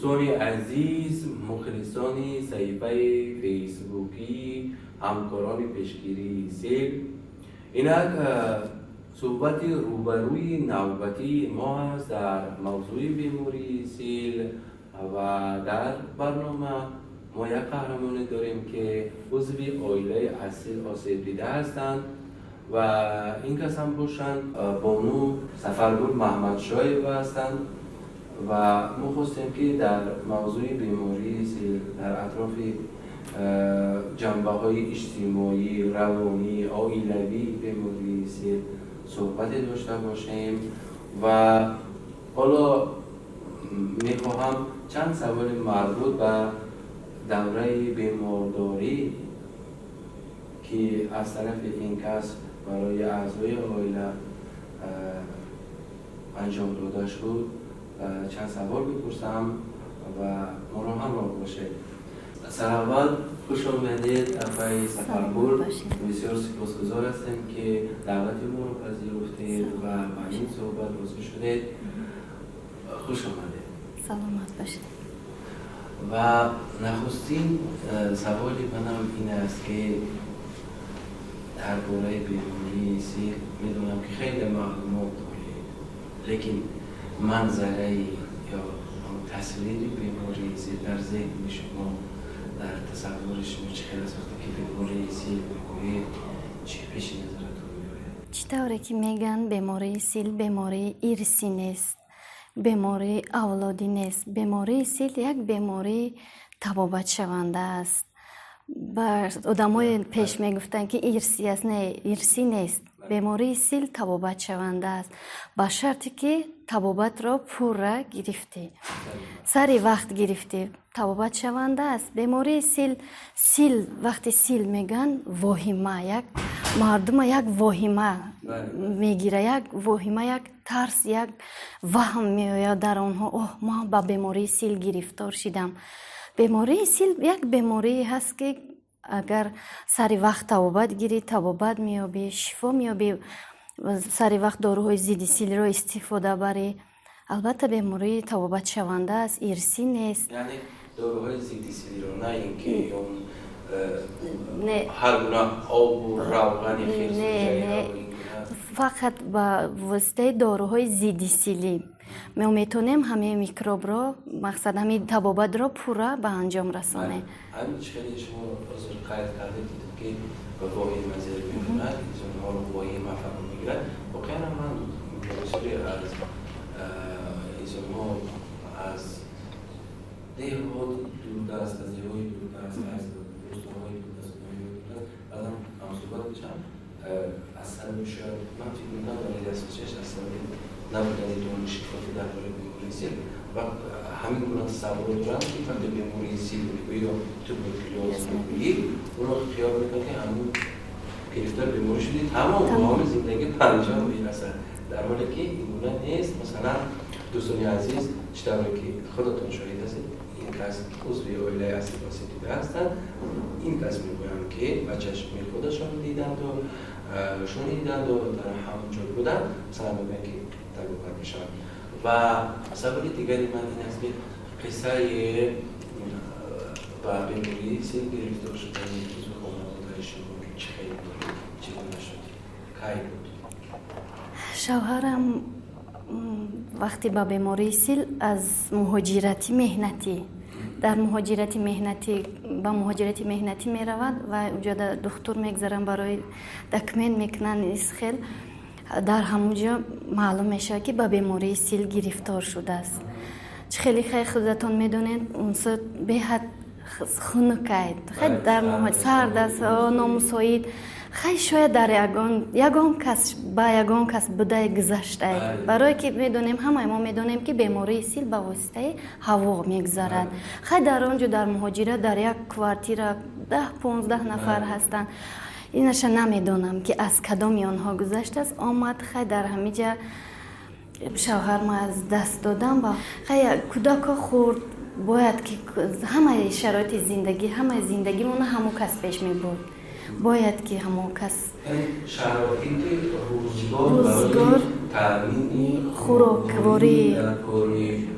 Дӯстони азиз, мухлисони саҳифаи фейсбукии ҳамкорони пешгирии сел, инак суҳбати рӯбарӯи навбатии мо аст дар мавзӯи бемории сел. Ва дар барнома мо як қаҳрамоне дорем, ки узви оилаи аз сел осебдида ҳастанд ва ин кас ҳам бошанд, бону Сафаргул Маҳмадшоева ҳастанд. Ва мо хостем, ки дар мавзӯи бемории сел, дар атрофи ҷанбаҳои иҷтимоӣ, равонӣ, оилавии бемории сел суҳбате дошта бошем. Ва ҳоло мехоҳам чанд саволи марбут ба давраи бемордорӣ, ки аз тарафи ин кас барои аъзои оила анҷом дода шуд, чанд савол бипурсам ва моро ҳамроҳ бошед. Сараввал, хуш омадед, апаи Сафаргул. Бисёр сипосгузор ҳастем, ки даъвати моро пазируфтед ва ба ин суҳбат розӣ шудед. Хуш омадед. Саломат бошед. Ва нахустин саволи манам ин аст, ки дар бораи бемории сил медонам, ки хеле маълумот доред, лекин манзараи ё тасвири бемории сил дар зеҳни шумо, дар тасаввури шумо чӣ хел аст? Вақте ки бемории сил мегӯед, чӣ пеши назаратон меояд? Чӣ тавре ки мегӯянд, бемории сил бемории ирсӣ нест, бемории авлодӣ нест. Бемории сил як бемории табобатшаванда аст. Ба одамои пеш мегуфтанд, ки ирсӣ аст. Не, ирсӣ нест. Бемории сил табобатшаванда аст, ба шарте ки табобатро пурра гирифтӣ, сари вақт гирифтӣ, табобатшаванда аст бемории сил. Сил, вақте сил мегӯянд, воҳима, як мардума як воҳима мегира, як воҳима, як тарс, як ваҳм меояд дар онҳо: оҳ, ман ба бемории сил гирифтор шидам. Бемории сил як беморие ҳаст, ки агар сари вақт табобат гирӣ, табобат меёбӣ, шифо меёбӣ. Сари вақт доруҳои зидди силро истифода барӣ, албатта, бемории табобатшаванда аст, ирсӣ нест. Яъне доруҳои зидди силиро, на ин ки он Не. ҳар гуна обу равғани. Не, не, фақат ба воситаи доруҳои зидди силӣ мо метавонем ҳамаи микробро, мақсад, ҳамин табобатро пурра ба анҷом расонем. Ҳамин чӣ хеле шумо ҳозир қайд кардед, дидед, ки воҳима зер мекунад инсонҳоро, воҳима фаро мегирад. Воқеан ман бисёре аз инсонҳо аз деҳот дурдаст, аз деҳҳои дурдаст, аз рустоҳои дурдаст, ноҳияҳои дурдаст баъзан ҳамсӯҳбат мешавам. Аз сабаби, шояд, ман фикр мекунам, далели асосиаш аз сабаби набудани дониши кофӣ дар бораи бемории сил ва ҳамин гуна тасаввур доранд, ки вақте бемории сил мегӯӣ ё туберкулёз мегӯӣ, онро хиёл мекунад, ки ҳамун гирифтор беморӣ шудӣ, тамом, тамоми зиндагӣ ба анҷом мерасад, дар ҳоле ки ин гуна нест. Масалан, дӯстони азиз, чӣ тавре ки худатон шоҳид ҳастед, ин кас узви оилаи осебдида ҳастанд. Ин кас мегӯянд, ки ба чашми худашон диданду шуниданду дар ҳамон ҷо буданд. Масалан, мегӯянд, ки табобат мешавад. Ва саволи дигари ман ин аст, ки қиссаи ба бемории сил гирифтор шудани узви хонаводаи шумо чӣ хел буд, чӣ гуна шуд, кай буд? Шавҳарам вақте ба бемории сил аз муҳоҷирати меҳнатӣ, дар муҳоҷирати меҳнатӣ, ба муҳоҷирати меҳнатӣ меравад ва уҷода духтур мегзаранд, барои документ мекунанд, исхел дар ҳамон ҷо маълум мешавад, ки ба бемории сил гирифтор шудааст. Чӣ хеле хай худатон медонед, унсо беҳад хунукай, хай дар сард аст, номусоид. Хай, шояд дар ягон кас ба ягон кас будай, гузаштай, барое ки медонем, ҳамаи мо медонем, ки бемории сил ба воситаи ҳаво мегузарад. Хай, дар он ҷо, дар муҳоҷират, дар як квартира 10-15 нафар ҳастанд. Инаша намедонам, ки аз кадоми онҳо гузаштааст, омад. Хай, дар ҳамин ҷа шавҳарма аз даст додам. Ва хай, кӯдако хурд, бояд ки ҳамаи шароити зиндагӣ, ҳамаи зиндагимона ҳамон кас пеш мебурд, бояд ки ҳамон кас. Шароити рӯзгор барои таъмини хӯрокворӣ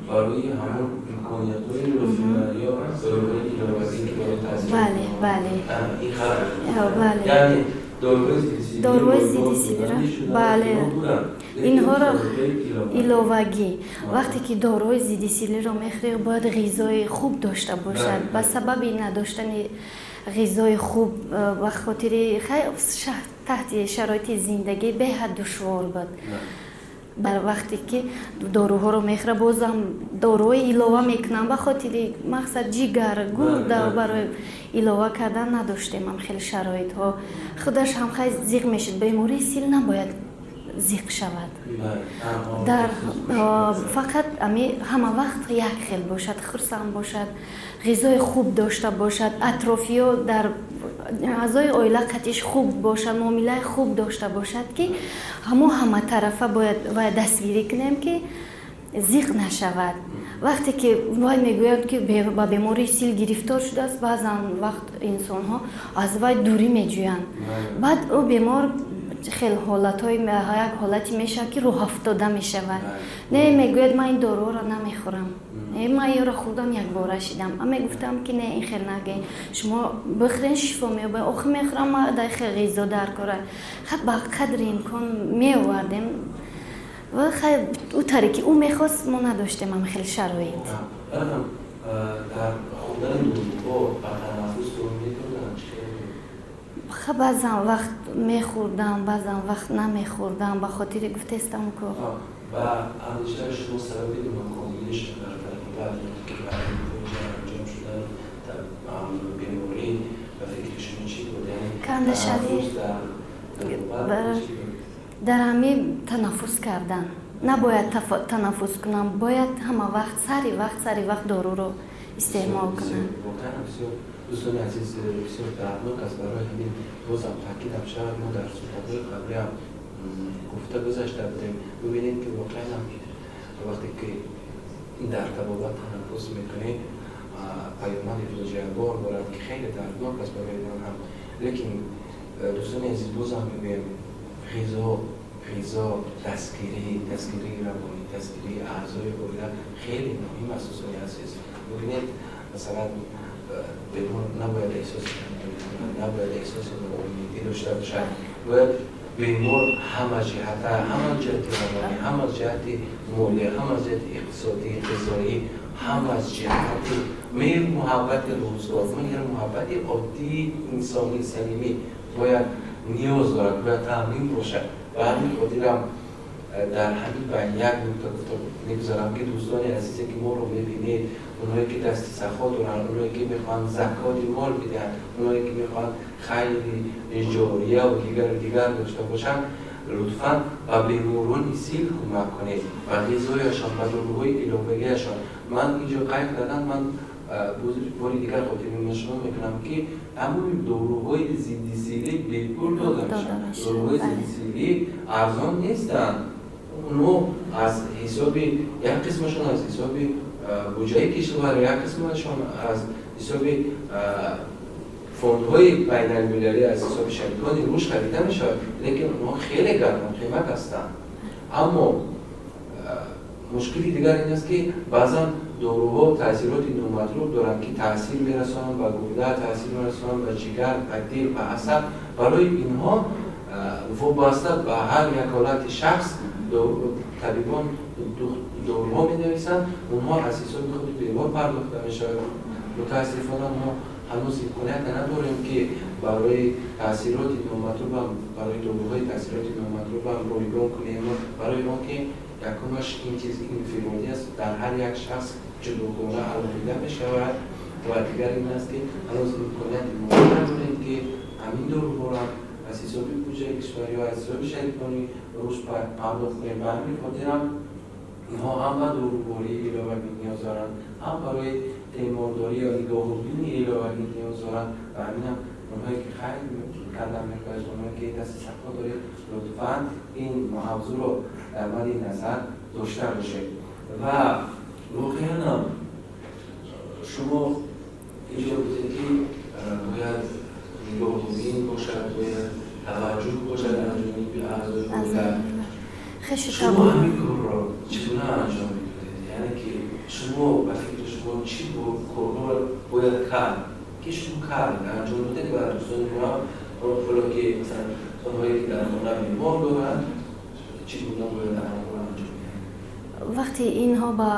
барои ҳамон имкон. Имкониятҳои лозима ё доруҳои иловагӣ, ки барои таъсир. Бале, бале. Ин хабар. Бале. Яъне доруҳои зидди доруҳои зидди силира, бале, инҳоро иловагӣ. Вақте ки доруҳои зидди силиро мехӯрӣ, бояд ғизои хуб дошта бошад. Ба сабаби надоштани ғизои хуб, ба хотири таҳти шароити зиндагӣ беҳад душвор буд. Бар вақте ки доруҳоро мехӯра, бозам доруҳои илова мекунам, ба хотири мақсад ҷигар, гурда барои илова кардан надоштем ам хеле шароитҳо. Худаш ҳам хай зиқ мешуд. Бемории сил набояд зиқ шавад, дар фақат ами ҳама вақт як хел бошад, хурсанд бошад, ғизои хуб дошта бошад, атрофиё дар аъзои оила қатиш хуб бошад, муомилаи хуб дошта бошад, ки ҳамо ҳаматарафа бояд вай дастгирӣ кунем, ки зиқ нашавад. Вақте ки вай мегӯяд, ки ба бемории сил гирифтор шудааст, баъзан вақт инсонҳо аз вай дурӣ меҷӯянд. Баъд ӯ бемор хел ҳолатҳои як ҳолате мешавад, ки рӯҳафтода мешавад. Не, мегӯяд, ман ин доруҳоро намехӯрам, не, ман ёро хӯрдам, якбора шидам. А мегуфтам, ки не, ин хел нагӯед, шумо бихӯрен, шифо меёбед. Охир мехӯрам, ма дар хел ғизо дар кора. Ха, ба қадри имкон меовардем ва хай, ӯ таре ки ӯ мехост, мо надоштем ам хел шароит. Дар хӯрдани доруҳо ба танаффус медоданд? Ха, баъзан вақт мехӯрдам, баъзан вақт намехӯрдам, ба хотири гуфтестам ку. Ба андешаи шумо, сабаби нокомилиш дар табобат, ки баъди фоҷиа анҷом шудан беморӣ, ба фикри шумо чӣ буд? Кандашавӣ дар ҳамин танаффус кардан. Набояд танаффус кунам, бояд ҳама вақт сари вақт доруро истеъмол кунам. Воқеан бисёр, дӯстони азиз, бисёр дарднок аст. Барои ҳамин бозам таъкидам шавад, мо дар суҳбатҳои қаблиам гуфта гузашта будем. Бибинед, ки воқеан вақте ки дар табобат танаффус мекунӣ, паёмади фоҷиабор дорад, ки хеле дарднок аст барои ман ҳам. Лекин, дӯстони азиз, бозам мегӯем: ғизо, дастгирии равонӣ, дастгирии аъзои оила хеле муҳим аст. Дӯстони азиз, бибинед, масалан, бемор набояд эҳсоси танҳоӣ кунад, набояд эҳсоси ноумедӣ дошта бошад. Бояд бемор ҳама ҷиҳата, ҳама ҷиҳати равонӣ, ҳама ҷиҳати молия, ҳама ҷиҳати иқтисодӣ, ғизоӣ, ҳама ҷиҳати меҳр, муҳаббати рӯзгор, меҳр, муҳаббати оддии инсонӣ, самимӣ бояд ниёз дорад, бояд таъмин бошад. Ба ҳамин хотирам дар ҳамин байн як нукта гуфта мегузарам, ки дӯстони азизе, ки моро мебинед, оное ки дасти сахо доранд, оное ки мехоҳанд закоти мол бидиҳанд, оное ки мехоҳанд хайри ҷорияву дигару дигар дошта бошанд, лутфан ба беморони сил кӯмак кунед, ба ғизояшон, ба доруҳои иловагиашон. Ман инҷо қайд кардам, ман бори дигар хотирнишон мекунам, ки тамоми доруҳои зиддисилӣ бепул дода мешаванд. Доруҳои зиддисилӣ арзон нестанд. Онҳо аз ҳисоби, як қисмашон аз ҳисоби буҷаи кишвар, як қисмашон аз ҳисоби фондҳои байналмилалӣ, аз ҳисоби шарикони рушд харида мешавад, лекин онҳо хеле гаронқимат ҳастанд. Аммо мушкили дигар ин аст, ки баъзан доруҳо таъсироти номатлуб доранд, ки таъсир мерасонанд ба гурда, таъсир мерасонанд ба ҷигар, ба дил, ба асаб. Барои инҳо вобаста ба ҳар як ҳолати шахс табибон доруҳо менависанд, онҳо аз ҳисоби худи бемор пардохта мешавад. Мутаассифона, мо ҳанӯз имконияте надорем, ки барои таъсироти номатлубам, барои доруҳои таъсироти номатлубам ройгон кунем, барои он ки якумаш ин чиз инфиродӣ аст, дар ҳар як шахс ҷудогона алоҳида мешавад, ва дигар ин аст, ки ҳанӯз имконияти мо надорем, ки ҳамин доруҳоро аз ҳисоби буҷаи кишвар ё аз ҳисоби шарикони рушд пардохт кунем. Ба ҳамин хотирам инҳо ҳам ба дорувории иловагӣ ниёз доранд, ҳам барои темордорӣ ё нигоҳубини иловагӣ ниёз доранд. Ва ҳаминам онҳое ки хайр кардан мехоҳед, онҳое ки дасти сахо доред, лутфан ин мавзӯъро дар мадди назар дошта бошед. Ва воқеанам шумо инҷо гуфтед, ки бояд нигоҳубин бошад, бояд таваҷҷӯҳ бошад аз ҷониби аъзои оила. Шумо ҳамин корро чӣ гуна анҷом медодед? Яъне ки шумо ба фикри шумо شما چی کارها رو باید کرد که شما کردید، انجام دادید و دوستان ما حالا که مثلا اونهایی که در خانه بیمار دارن چی گونه باید عمل رو انجام بدن؟ وقتی اینها با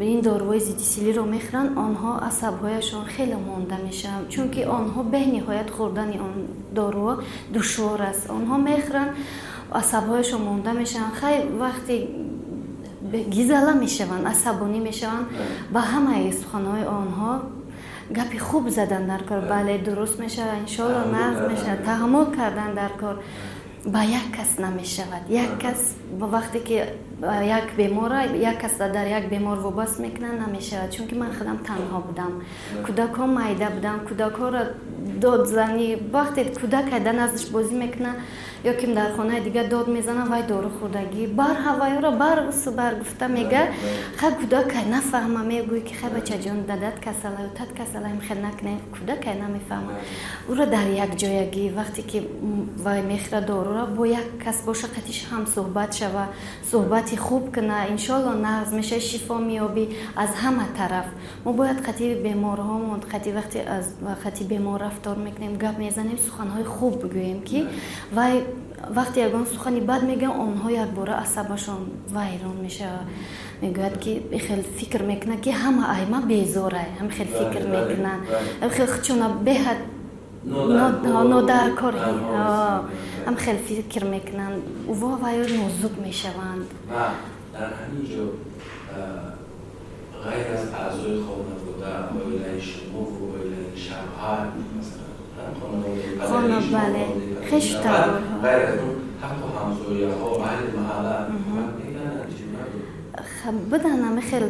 این داروهای ضد سیلی رو میخورن، آنها عصبهایشان خیلی مانده میشن، چون که آنها به نهایت خوردن آن داروها دشوار است. آنها میخورن، عصبهایشان مانده میشن. خیلی وقتی گیزله میشوند، عصبانی میشوند، با همه سخنهای آنها گپی خوب زدن در کار. بله درست میشه، انشالله نغز میشه، تحمل کردن در کار. با یک کس نمیشود. یک کس وقتی که یک بیمار یک کس در یک بیمار وابست میکنن نمیشود، چون که من خودم تنها بودم، کودک ها مایده بودم، کودک ها را داد زنی، وقتی کودک در نزدش بازی میکنه یا که در خانه دیگه داد میزنه، وای دارو خوردگی بر هوای را بر بر گفته میگه. خب کودک نفهمه، میگوی که خب بچه جان دادت کسله تات کسله خیلی نکنه، کودک نمیفهمه. او را در یک جایگی وقتی که وای میخره دارو را با یک کس باشه، قطیش هم صحبت شوه، صحبت خوب کنه، انشالله نغز میشه، شفا میابی. از همه طرف ما باید قطعی بیمارهامون قطعی وقتی از قطعی بیمار رفتار میکنیم، گپ میزنیم، سخنهای خوب بگوییم که وای وقتی یگان سخنی بد میگن، آنها یک باره عصبشان ویران میشه، میگوید که خیلی فکر میکنه که همه ایما بیزاره، هم خیلی فکر میکنن، هم خیلی چون بهت نادرکاری هم خیلی فکر میکنن و وای نازک میشوند. و در همینجا غیر از اعضای خانواده، عائله شما و عائله شوهر، مثلا خانواده بله خویش تبارها، غیر از اون حتی همسایه ها، اهل محله بدن، همه خیلی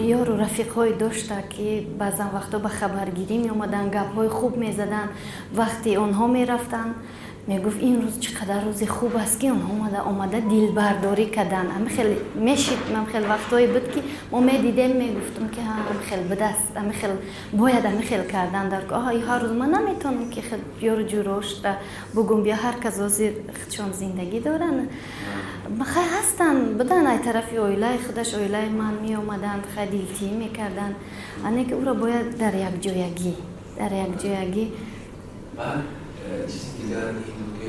یار و رفیق های داشته که بعضا وقتا به خبرگیری می اومدن، گپ های خوب می زدن. وقتی آنها می رفتن میگفت این روز چقدر روز خوب است که آنها اومده دلبرداری کردن. هم خیلی میشید، من خیلی وقتایی بود که ما میدیدیم، میگفتم که هم خیلی بد است، هم خیلی باید هم خیلی کردن در آها هر روز من نمیتونم که خیلی یار جوروش بگم بیا، هر کس واسه خودشون زندگی دارن. خیلی هستن بدن ای طرفی عائله خودش عائله من می اومدن، خیلی دلتی میکردن. انه که او را باید در یک جایگی در یک جایگی. چیز دیگر این بود که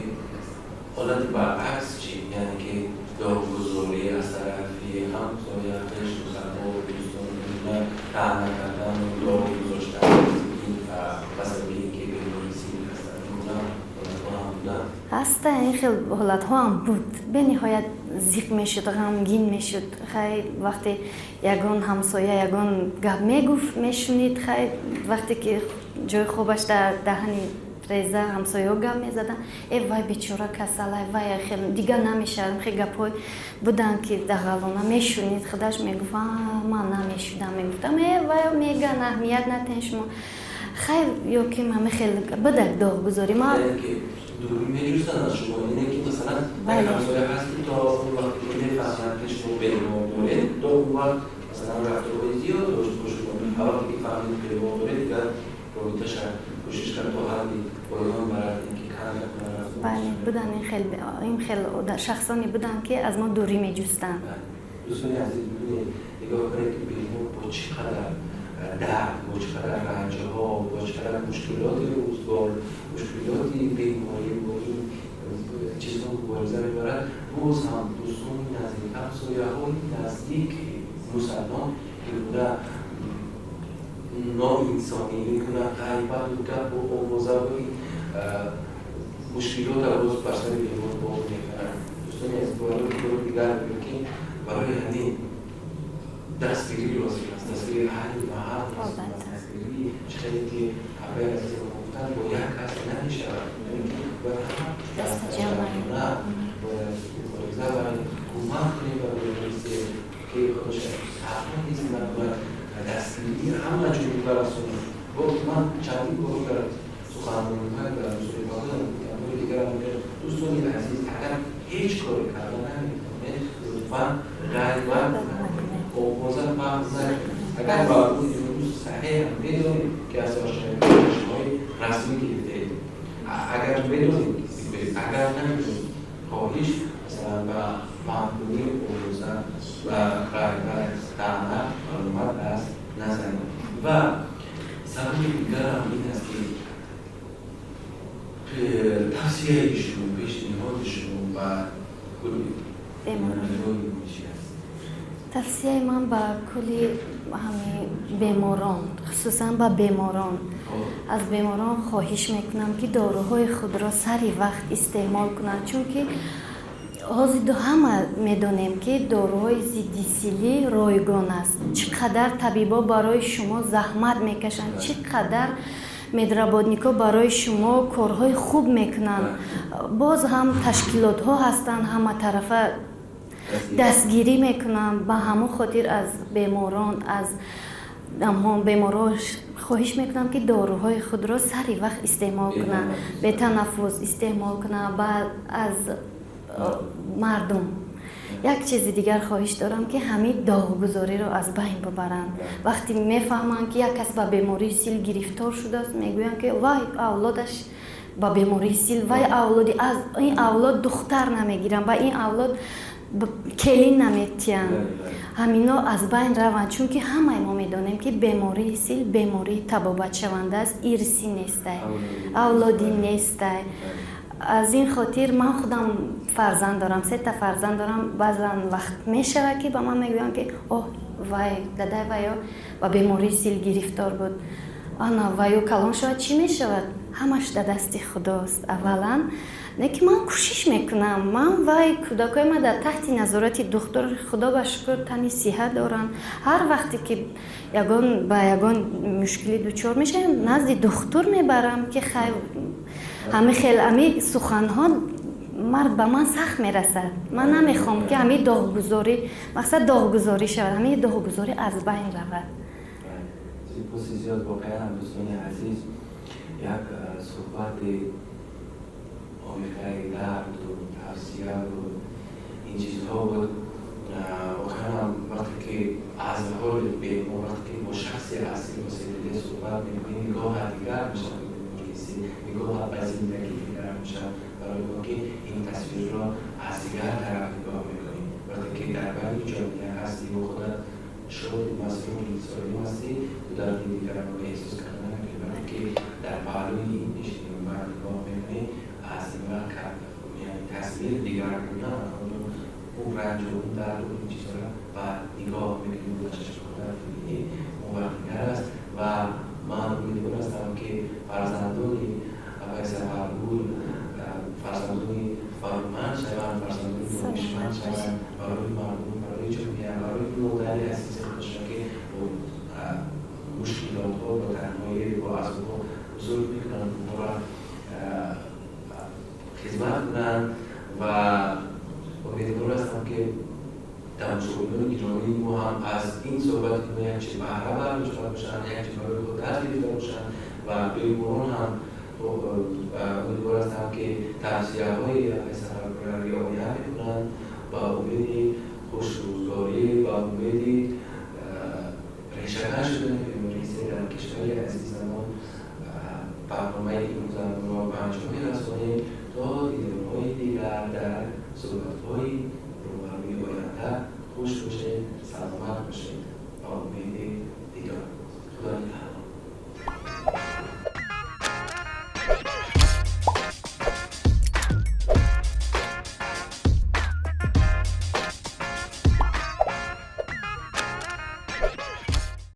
حالت برعکس چی؟ یعنی که داغگذاری از طرفی همسایه، خویش و دوستان اینا، طعنه کردن و داغ گذاشتن این و که بیماری سیل هستن، این حالتها هم بودن؟ هسته این خیلی حالتها هم بود. به نهایت زیق میشد، غمگین میشد. خیلی وقتی یگان همسایه یگان گپ میگفت میشنید، خیلی وقتی که جای خوبش در دهنی ریزه همسایه گپ میزدن، ای وای بیچاره کسله، وای خیلی دیگه نمیشه. خیلی گپای بودن که دغلانه میشونید، خودش میگفت من نمیشدم، میگفتم ای وای میگن اهمیت ندین شما. خیلی یا که همه خیلی بده داغگذاری ما دوری میجوستن از شما. اینه که مثلا اگه همسایه هستی تا اون وقتی که میفهمن که شما بیمار دارید، تا اون وقت مثلا رفتارهای زیاد داشت با شما، وقتی که فهمید بیمار دارید دیگر رابطه‌اش کوشش کرد تا حدی پایان برد، اینکه کم کنه. بله بودن این خیلی شخصانی بودن که از ما دوری میجستن. دوستان عزیز ببینید، نگاه کنید که بیمار با چقدر درد، با چقدر رنج‌ها، با چقدر مشکلات روزگار، مشکلات بیماری، با این چیزها مبارزه میبرد، باز هم دوستان نزدیک، همسایه‌های نزدیک مسلمان که بوده ناانسانی میکنه، غیبت و گپ و آوازه و این مشکلات رو باز بر سر بیمار باز میکنن. دوستان از برای دیگر میگم که برای همین دستگیری لازم است، دستگیری اهل محل لازم است، دستگیری چیزی که همه عزیز ما گفتن با یک کس نمیشود، باید همه دست جمعانه باید مبارزه برای کمک کنیم برای مریض که خودش تنها نیست، باید دستگیری همه جور برسونیم. باز من چندین بار در سخنرانی‌های در مصاحبه‌ها گفتم، دیگر هم میگم دوستان عزیز اگر هیچ کاری کردن نمیتونید لطفاً غیبت نکنید، آوازه پخش نکنید. اگر براتون امروز صحیح هم بدونید که از آشنایی رسمی گرفته اید، اگر بدونید، اگر نمیدونید خواهش مثلا به مفهومی آوازه و غیبت طعنه معلومات از назанем. Ва саволи дигарам ин аст, ки тавсияи шумо, пешниҳоди шумо ба кулли беморони мо чи аст? Тавсияи ман ба кулли ҳами беморон, хусусан ба беморон, аз беморон хоҳиш мекунам, ки доруҳои худро сари вақт истеъмол кунанд, чунки ҳозир ҳама медонем, ки доруҳои зидди силӣ ройгон аст. Чӣ қадар табибо барои шумо заҳмат мекашанд, чӣ қадар медработникҳо барои шумо корҳои хуб мекунанд, боз ҳам ташкилотҳо ҳастанд, ҳаматарафа дастгирӣ мекунанд. Ба ҳамон хотир аз беморон, аз беморон хоҳиш мекунам, ки доруҳои худро сари вақт истеъмол кунанд, бетанаффус истеъмол кунанд. Ба аз мардум як чизи дигар хоҳиш дорам, ки ҳамин доғгузориро аз байн бибаранд. Вақте мефаҳманд, ки як кас ба бемории сил гирифтор шудааст, мегӯянд, ки вай, авлодаш ба бемории сил, вай, авлоди аз ин авлод духтар намегиранд, ба ин авлод келин наметиҳанд. Ҳамино аз байн раванд, чунки ҳамаи мо медонем, ки бемории сил бемории табобатшаванда аст, ирсӣ нестай, авлодӣ нестай. Аз ин хотир ман худам фарзанд дорам, сета фарзанд дорам. Баъзан вақт мешавад, ки ба ман мегӯянд, ки оҳ, вай, дадай, вайо ба бемории сил гирифтор буд, ана вайо калон шавад, чӣ мешавад? Ҳамаш дар дасти Худост аввалан, не ки ман кӯшиш мекунам. Ман вай кӯдакои ман дар таҳти назорати духтур, Худо ба шукр, тани сиҳат доранд. Ҳар вақте ки ягон ба ягон мушкилӣ дучор мешавем, назди духтур мебарам, ки хай, ҳами хел ҳами суханҳо мар ба ман сахт мерасад. Ман намехоҳам, ки ҳами доғгузорӣ, мақсад доғгузорӣ шавад, ҳами доғгузорӣ аз байн равад. Сипоси зиёд. Воқеан, дӯстони азиз, як суҳбати омехтаи дарду тавсияву ин чизҳо буд. Воқеан, вақте ки аз ҳоли бемор, вақте ки бо шахси аслӣ бо силсиле суҳбат мекунӣ, нигоҳа дигар мешавад, нигоҳа ба зиндагӣ дигар мешавад, барои он ки ин тасвирро аз дигар тараф нигоҳ мекунӣ. Вақте ки дар байни ҷомеа ҳастӣ бо худат шоду масрури солим ҳастӣ, ту дарди дигаронро эҳсос карда наметавонӣ. Вақте ки дар паҳлӯи ин мешинӣ ва нигоҳ мекунӣ, аз ин вақт яъне тасвири дигаргуна, он ранҷу, он дарду, ин чизҳоро ба нигоҳ мекунӣ, бо чашми худат мебинӣ, он вақт дигар аст. Ва ман умедвор ҳастам, ки фарзандони апай Сафаргул фарзандони бароманд шаванд, фарзандони донишманд шаванд, барои мардум, барои ҷомеа, барои модари азизи худашон, ки бо мушкилотҳо, бо танҳоӣ, бо азобҳо бузург мекунанд, онҳоро хизмат кунанд. Ва умедвор ҳастам, ки тамошобинони гиромии мо ҳам аз ин суҳбати мо як чиз баҳра бардошта бошанд, як чиз барои худ дарс гирифта бошанд. Ва беморон ҳам умедвор ҳастам, ки тавсияҳои апай Сафаргулро риоя мекунанд. Ба умеди хушрӯзгорӣ, ба умеди решакан шудани